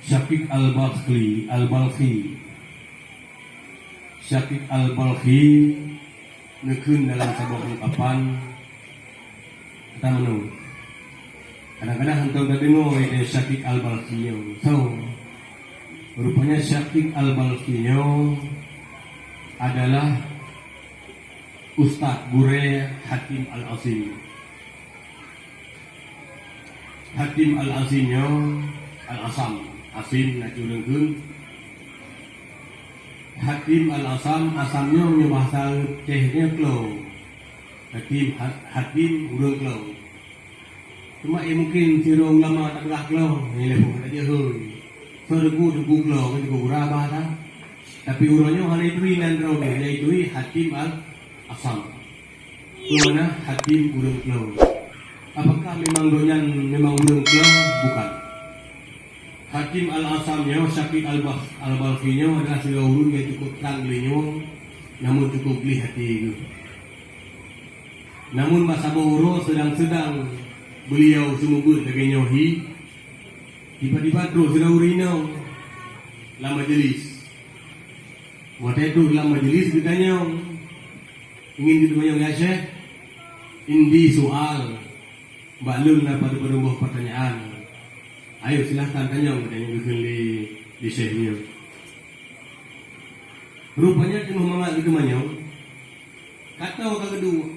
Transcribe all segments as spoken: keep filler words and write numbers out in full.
Syaqiq Al-Balkhi, Al-Balkhi. Syaqiq Al-Balkhi neukheun dalam saboh ungkapan, kata meunoe. Kadang-kadang hantom tadeungoe lé Syaqiq Al-Balkhi nyoe. So, rupanya Syaqiq Al-Balkhi nyoe adalah Ustaz Gurée Hatim Al-Asim. Hatim Al-Asim nyoe, Al-Asam. Asim na cit ureuëng kheun. Hatim Al-Asam, Asam nyoe meunyoe bahasa Aceh nyoe klo. Hatim, ha-, Hatim ureuëng klo. Cuma, eh, mungkin sidroe ulama tapeugah klo, nyan lé boh, hana jeuet hôi. Soe teungku, teungku klo, kan teungku gura bah that. Tapi uroe nyoe hana ituri nan droe nyoe, nyang ituri Hatim Al-Asam. Peue makna Hatim ureuëng klo? Apakah memang gobnyan memang ureuëng klo? Bukan. Hatim Al-Asam nyoe, Syaqiq Al-Bah-, Al-Balkhi nyoe adalah sidroe ureuëng nyang cukup trang lé nyoe, namun cukup gleh até geuh. Namun bak saboh uroe seudang-seudang beuliau seumeubeuet lagée nyoe hi, tiba-tiba trok sidroe ureuëng inong lam majelis. Watée trok lam majelis geutanyong, ingin geutanyong, "Ya Syekh, indi soal, bak lôn na padub-padub boh peutanyaan." "Ayo, silahkan tanyong," geutanyong geukheun lé, lé Syekh nyoe. Rupanya teungoh mangat geuteumanyong, ka toe ka geuduek.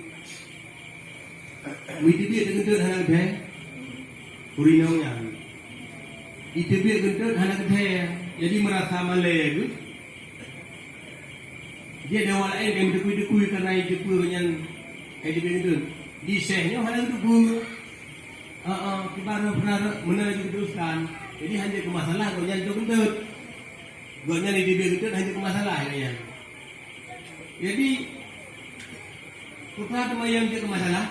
Meuteubiet geunteut hana geuthée, ureuëng inong nyan. Iteubiet geunteut hana geuthée, jadi meurasa malée geuh. Dia dewa laén nyang meudukui-dukui karena iteupeue nyan, eh, iteubiet geunteut. Di Syekh nyoe hana geuteupeue. Heeh, kiban pernah meunan jeuet geuteruskan. Jadi hana keu masalah gobnyan teubiet geunteut. Gobnyan iteubiet geunteut hana keu masalah gobnyan. Jadi, peue teuma nyang jeuet keu masalah?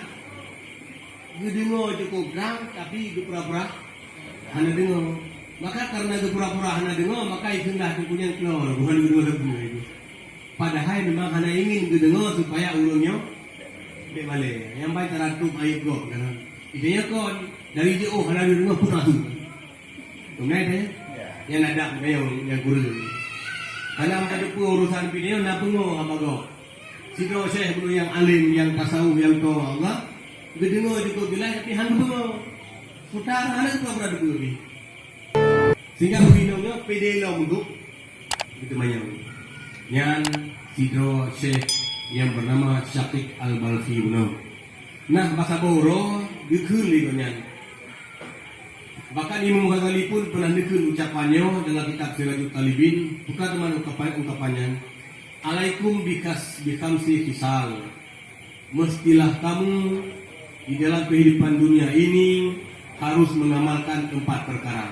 Geudeungoe cukup trang, tapi geupura-pura hana deungoe. Maka, karena geupura-pura hana deungoe, maka iseulah teungku nyan klo, bukan geudeungoe sapeue itu. Padahai memang hana ingin geudeungoe supaya ureuëng nyoe bék malée. Nyang ban taratup aib gob, kan? Itu nyoe kon, dari jiôh hana geudeungoe pun asuh. Tungai tanya? Ya. Yang ada nyang, nyang kureueng. Karena meuka teupeue urusan pih nyoe na peungoh haba gob. Sidroe syekh beureueng nyang alim, nyang tasawuf, nyang toe Allah, geudeungoe cukup jeulaih tapi hana geupeungoh. Peue teuma hana geupeungoh brat geuh pih. Sehingga ureueng inong nyoe pede lom untuk geuteumanyong. Nyan sidroe syekh nyang bernama Syaqiq Al-Balkhi bunoe. Nah, bak saboh uroe geukheun lé gobnyan. Bahkan Imam Ghazali pun pernah neukheun ucapan nyoe dalam kitab Sirajut Talibin, bukan teuma ungkapan, ungkapan nyan, "Alaikum bikas-, bikhamsi khisal." Mestilah kamu di dalam kehidupan dunia ini harus mengamalkan empat perkara.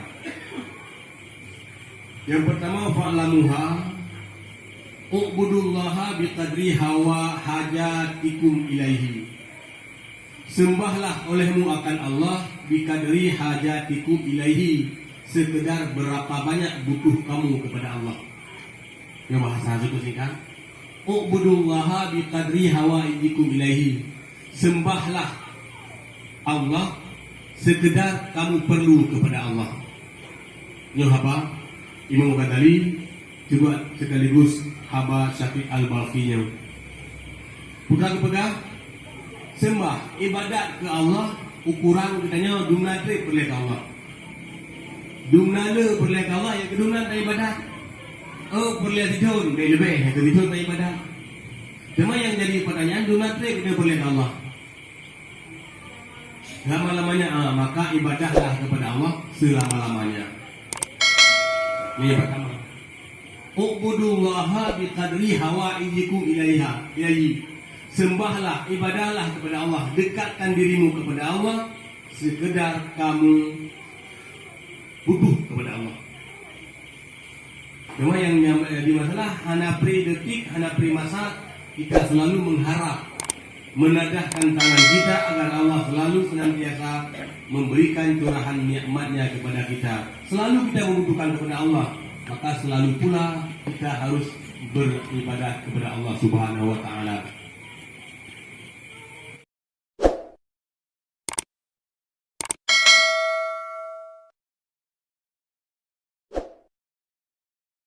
Yang pertama, fa'lamuha, u'budullaha biqadri hawa hajatikum ilaihi. Sembahlah olehmu akan Allah biqadri hajatikum ilaihi, sekedar berapa banyak butuh kamu kepada Allah. Nyoe bahasa singkat. U'budullaha biqadri hawaijikum ilaihi. Sembahlah Allah sekedar kamu perlu kepada Allah. Nyoe haba Imam Ghazali, juga sekaligus haba Syaqiq Al-Balkhi nyoe. Peugah-peugah, sembah, ibadat keu Allah, ukuran geutanyoe dumna treb peureulée keu Allah. Dumna le peureulée keu Allah, nyang keu dumna taibadat. Oh, peureulée sidon, bèk leubeh, nyang keu sidon taibadat. Teuma nyang jadi pertanyaan, dumna treb geutanyoe peureulée keu Allah. Lama-lamanya, ah, maka ibadahlah kepada Allah selama-lamanya. Ini yang pertama. U'budullaha biqadri hawaijikum ilaiha, ilaihi. Sembahlah, ibadahlah kepada Allah, dekatkan dirimu kepada Allah sekedar kamu butuh kepada Allah. Cuma yang nyam-, eh, di masalah, hana pri detik, hana pri masa, kita selalu mengharap, menadahkan tangan kita agar Allah selalu senantiasa memberikan curahan nikmat-Nya kepada kita. Selalu kita membutuhkan kepada Allah, maka selalu pula kita harus beribadah kepada Allah Subhanahu wa Ta'ala.